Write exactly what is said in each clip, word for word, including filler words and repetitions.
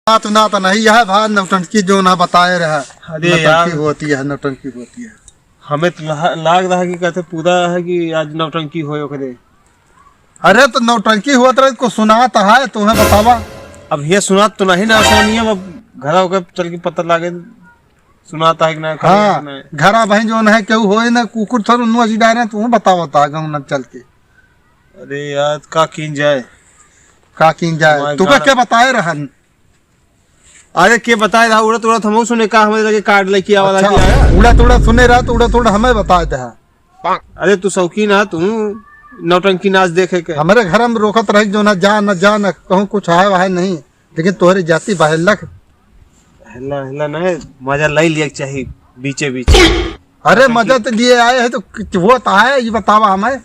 बात ना तो नहीं है भाई, नौटंकी जो ना बताए रहा। अरे नौटंकी यार। होती है, नौटंकी होती है। हमें तो लहा-, लाग रहा कि कहते पूरा है कि आज नौटंकी होए ओकरे। अरे तो नौटंकी होत रहे, कुछ सुनात है, तुम्हें बतावा। अब ये सुनात तो नहीं ना, सोनिया, अब घर होकर चल के पता लागे, सुनात है कि ना, हाँ, कि ना। घरा भाई जो है, केहू होए ना, कुकुर थोड़ नुआ जी डारे, तुम्हें बतावा था, गाँव न चल के। अरे यार, का कीन जाए? का कीन जाए? हमारे तू का गाना क्या बताए रहन? अरे, के बताए रहा, उड़त उड़त हमहू सुने का, हमारे लगे कार्ड लेके आवा अच्छा, लगे आया। उड़त उड़त सुने रहा, तो उड़त उड़त हमें बताए दे। अरे, तू शौकीन है, तू नौटंकी नाच देखे के। हमारे घर में रोकत रही, जो ना जा, ना जा, ना कहूँ कुछ है, वह नहीं, लेकिन तोहरे जाति बहेलक। हेला, हेला नहीं, मजा लाई लिया के चाही बीचे बीचे। अरे, मजा तो लिए आए हैं, तो कि-, वो तो है, ये बतावा हमें।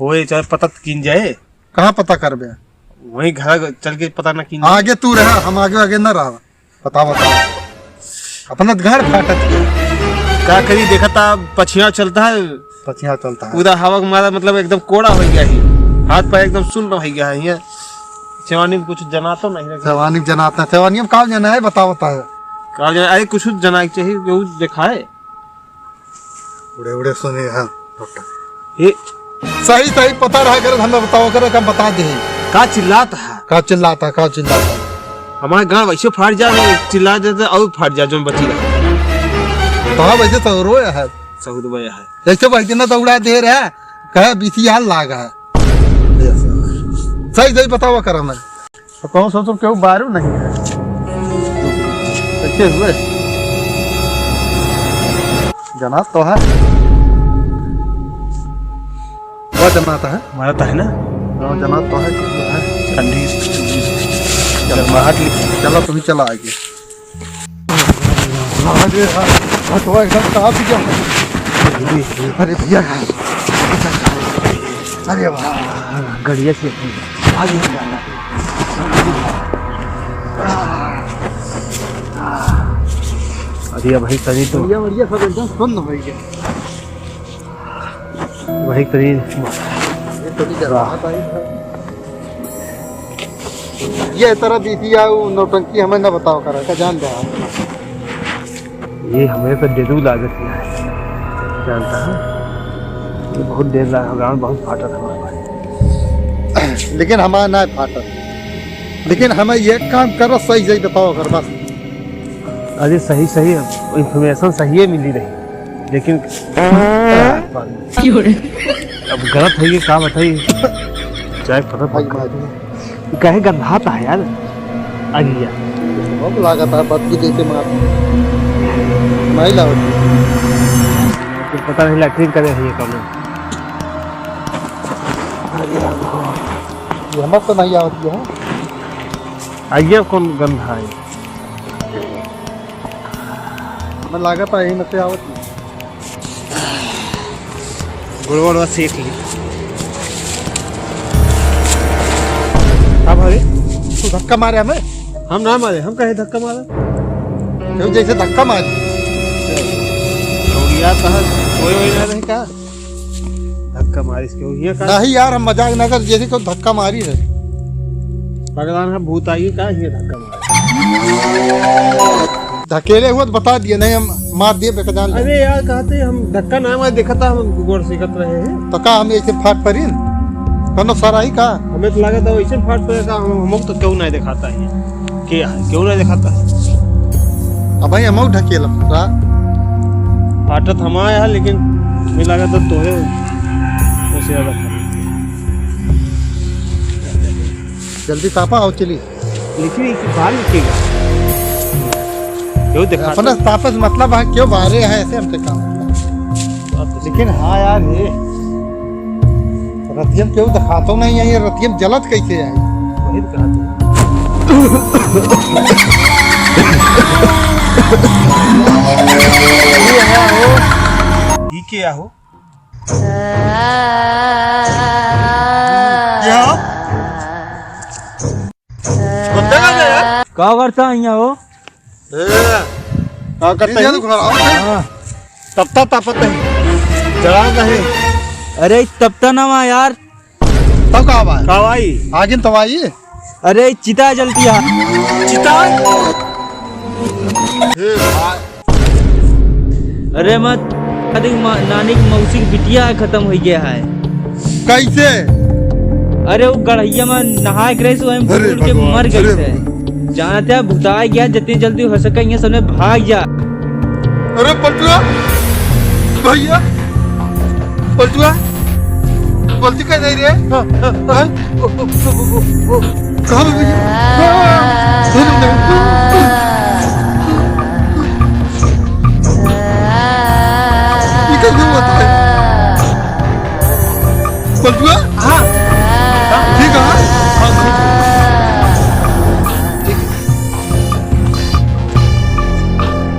होए, चाहे पता तो कीन जाए। कहाँ पता करबे? वहीं घर चल के पता ना कीन जाए। आगे तू रहा, हम आगे, आगे ना रहा। बतावा, बतावा। अपना तो घर फाटत है। का करी, देखा था, पछिया चलता है। पछिया चलता है। पूरा हवा के मारा, मतलब, एकदम कोड़ा हो गया है। हाथ पैर एकदम सुन्न हो गया है। ये सेवानी में कुछ जना तो नहीं रहे। सेवानी में जना तो, सेवानी में का जना है, बतावा, बतावा। का जना, अरे, कुछ जना के चाहिए, वो दिखाए। उड़े उड़े सुने हैं, डॉक्टर। ये सही सही पता रहा करे, हमें बतावा करे, हम बता दे। का चिल्लात है? का चिल्लात है, का चिल्लात है? हमारे गाँव वैसे फाट जा, चिल्ला देते और फाट जा, जो बची रहा। तो हाँ, वैसे तो रोए है। सहुद बया है। जैसे वही दिन तो उड़ा दे रहे, कहे बीसी हाल लाग है। सही सही बतावा करा मैं। तो कौन सा तो क्यों बारू नहीं है? कैसे हुए? जना तो है। वह जना तो है। हमारा तो है ना? हाँ, जना तो है, कितना है? ठंडी, गर्माहट लिखी। चलो, तुम ही चला आगे। अरे यार, हथवा एकदम कांप गया। अरे भैया, अरे वाह, गड़िया से आ गया। अरे भाई, तनी तो बढ़िया, बढ़िया, सब एकदम सुन्न हो गया। वही तनी ये तनी जरा वाह। ये तरह बीती आ, उ नौटंकी हमें ना बताओ करा, का जान दे। ये हमें तो डेदू लागत है, जानता है? ये बहुत देर लगा, गाँव बहुत फाटा था हमारा भाई। लेकिन हमारा ना फाटा, लेकिन हमें ये काम करो, सही सही बताओ कर बस। अरे सही सही, information सही है मिली रही, लेकिन अब गलत होइए, का बताई? जाए फटक भाई, फटक। मार दे। काहे गंधात है यार? आ गया। बहुत लागत है, बदबू जैसे मार। नहीं लाओ। कुछ पता नहीं, लैट्रिन करे है ये कमरे। ये हमार तो नहीं आवत है। आइए, कौन गंधा है? हमें लागत है, यही में से आवत है। गोड़ वोड़ सेक ली। का भरे? तू धक्का मारे हमें? हम ना मारे, हम काहे धक्का मारा? क्यों जैसे धक्का मारे? दौड़िया कहा, कोई वही ना रहे का? धक्का मारिस क्यों? ये का? नहीं यार, हम मजाक ना कर, जैसे कोई धक्का मारी रहे। भगवान, हम भूत आई का, ये धक्का मार। धकेले हुआ तो बता दिए, नहीं हम मार दिए बेकजान। अरे यार, कहते हम धक्का ना मार, देखा था हम गोड़ सीखत रहे हैं। तो का हम ऐसे फाट पड़ीन? कौनो सराही का? हमें तो लगा था वैसे फाट पड़े का, हम, हमको तो क्यों नहीं दिखाता है, क्या है, क्यों नहीं दिखाता है? अब भाई हम ढकेल रहा। फाटत हमारा है, लेकिन मुझे लगा था तोहे वैसे ज्यादा फाटत। जल्दी तापा आओ, चली। लेकिन एक बार लिखेगा। क्यों दिखाता अपना है? तापस मतलब है, क्यों बारे है ऐसे हमसे काम। लेकिन हाँ यार, ये रतियम क्यों दिखातो नहीं है, ये रतियम जलत कैसे है? वही तो कहा था। ये क्या हो? क्या? बंदे का क्या यार? का करता है यहाँ हो? ए, का करता है? हाँ। तपता तपत है। जड़ा नहीं। अरे, तपता ना वहाँ यार। तब का भाई? का भाई? आगिन तो भाई। अरे, चिता जलती है। चिता? हे भाई। अरे मत, अरे मा-, नानी के मौसी के बिटिया है, खत्म हो गया है। कैसे? अरे वो गड़हिया में नहाए के रहे, वहीं अरे भूल के भगवान, मर गई अरे है। भगवान। जानते हैं, भुताए गया, जितनी जल्दी हो सके यहाँ से भाग जा। अरे पलटुआ, भैया, पलटुआ, गलती कर रही रे। हाँ, हाँ, हाँ। ओ, ओ, ओ, ओ, ओ, कहाँ पे भैया? हाँ, हाँ, हाँ। ये कैसे हुआ था? पलटुआ? हाँ। ठीक है, हाँ? हाँ, ठीक है। ठीक है।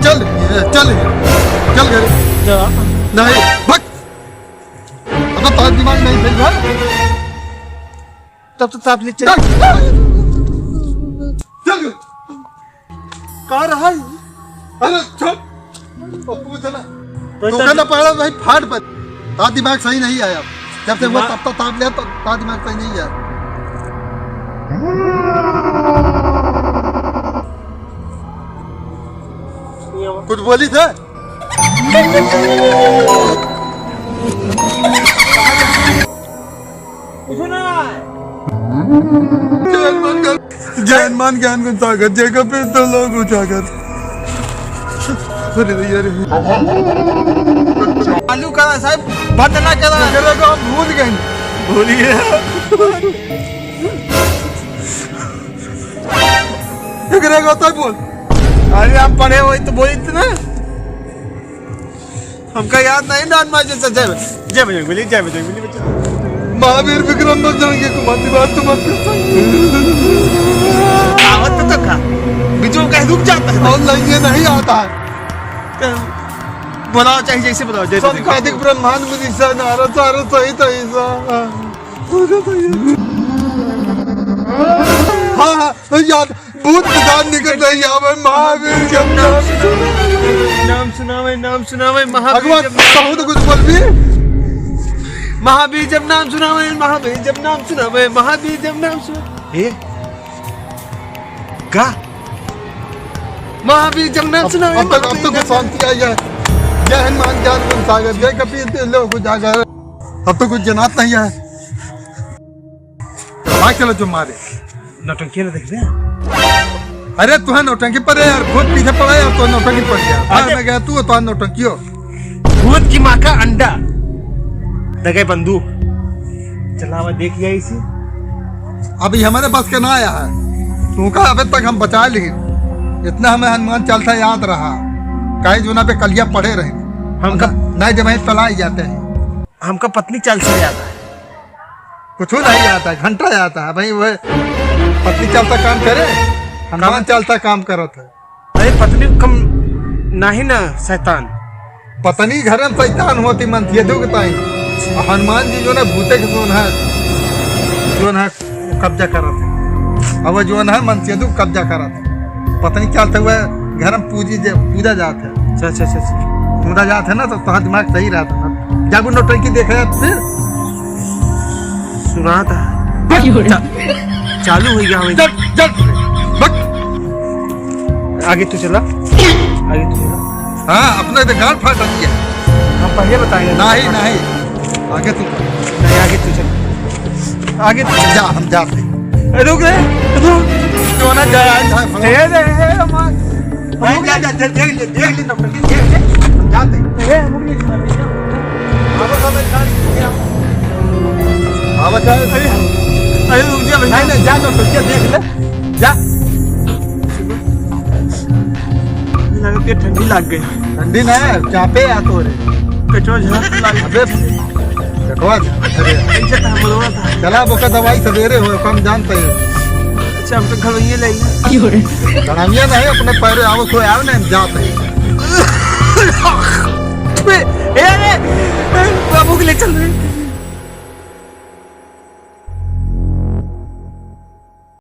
चल, चल, चल घर। जा। नहीं, भाग। अब तो तोर दिमाग नहीं सही है। तब तो ताप ले चल। चल। चल। का रहा है? अरे, चुप। पप्पू चला। तो तू चल। कहना पड़ा भाई, फाट पर। तार दिमाग सही नहीं आया। जब से वो दिमाग तब तक ताप लिया, तो तार दिमाग सही नहीं आया। कुछ बोली थे? जय हनुमान ज्ञान गुण सागर, जय कपीस तिहुँ लोक उजागर। अरे भैया रे। चालू करा साहब, बंद ना करा। एकरे को हम भूल गए। भूलिए। एकरे को तो बोल। अरे हम पढ़े वही तो बोली थी ना। हमका याद नहीं ना, हनुमान जी से जय, जय बजरंग बली, जय बजरंग बली, बजरंग। महावीर विक्रम बजरंगी कुमति बात तुम मत कर। आवत तो का? बीच में कहीं रुक जाता है। और नहीं, ये नहीं आता है। तो बुलाओ, चाहे जैसे बुलाओ, जय बजरंग। संकादिक ब्रह्मांड मुनि सा नारद सारद सहित ऐसा। हाँ, हाँ, याद। भूत पिशाच निकट नहीं आवे, महावीर जब नाम सुनावे। नाम सुनावे, नाम सुनावे, महावीर भगवान, जब नाम बहुत कुछ बोल भी। महावीर जब नाम सुनावे, महावीर जब नाम सुनावे, महावीर जब नाम सुनावे। ए? का? महावीर जब नाम अब, सुनावे, अब तक, अब महावीर तक जब शांति आई है। जय हनुमान ज्ञान गुण सागर, जय कपीस तिहुँ लोक उजागर। अब तो कुछ जनात नहीं है। भाग चलो जो मारे। नौटंकी ना देखबे। अरे तू है नौटंकी पर है यार, भूत पीछे पड़ा यार, तो नौटंकी पड़ गया। भाग अरे में गया तू, तो नौटंकी हो। भूत की माँ का अंडा। लगे बंदूक। चलावा देख गया इसी। अभी हमारे बस का ना आया है। तू का अबे तक हम बचा ली। इतना हमें हनुमान चालीसा याद रहा। काहे जोना पे कलिया पड़े रहे। हमका नहीं जब हम पलाई जाते हैं। हमका पत्नी चालीसा याद है। कुछ नहीं आता है, घंटा आता है भाई, वह पत्नी चालीसा काम करे, हनुमान चालीसा काम करत है। अरे पत्नी कम नहीं ना शैतान। पत्नी घर में शैतान होती मन थी दुख ताई। हनुमान जी जो ना भूते के जोन है, जोन है कब्जा करत है। अब वो जोन है मन से दुख कब्जा करत है। पत्नी चालीसा हुआ घर में पूजी जे, पूजा जात है। अच्छा, अच्छा, अच्छा, अच्छा। पूजा जात है ना तो तोहार दिमाग सही रहता है। जागू नौटंकी देख रहे हैं फिर। सुना था। बक। चा-, चालू हो गया हमें। चल, चल, बक। आगे तू चला, आगे तू चला। हाँ, अपने तो गाल फाट रही है। हम पहले बताएंगे। नहीं, नहीं, आगे तू चल। नहीं, आगे तू चल, आगे तू चल। जा, हम जाते हैं। ए, रुक रे, रुक। क्यों ना जाए? जा, ए, ए, ए, ए, मार। भाई, जा, जा, जा, देख ले, देख ले, नौटंकी, देख ले, हम जाते हैं। ए, रुक ले, रुक ले। आवा, आवा, आवा, आवा। अरे, अरे, रुक जा भैया। नहीं, नहीं, जा, नौटंकी, देख ले, जा। लगा के ठंडी लग गई। ठंडी ना है, चापे आ तो रे। पेटवा झलक लाग। अबे, पेटवा झ-, अरे। ऐसे तो हम लोगों का। चला, बोका दवाई सवेरे हो, कम जानते हैं। अच्छा, हम तो घड़ोइये ले लें। घड़ोइये नहीं, अपने पैरे आओ, कोई आओ ना, हम जाते हैं। ए, ए, ए, बाबू के ले चल रहे।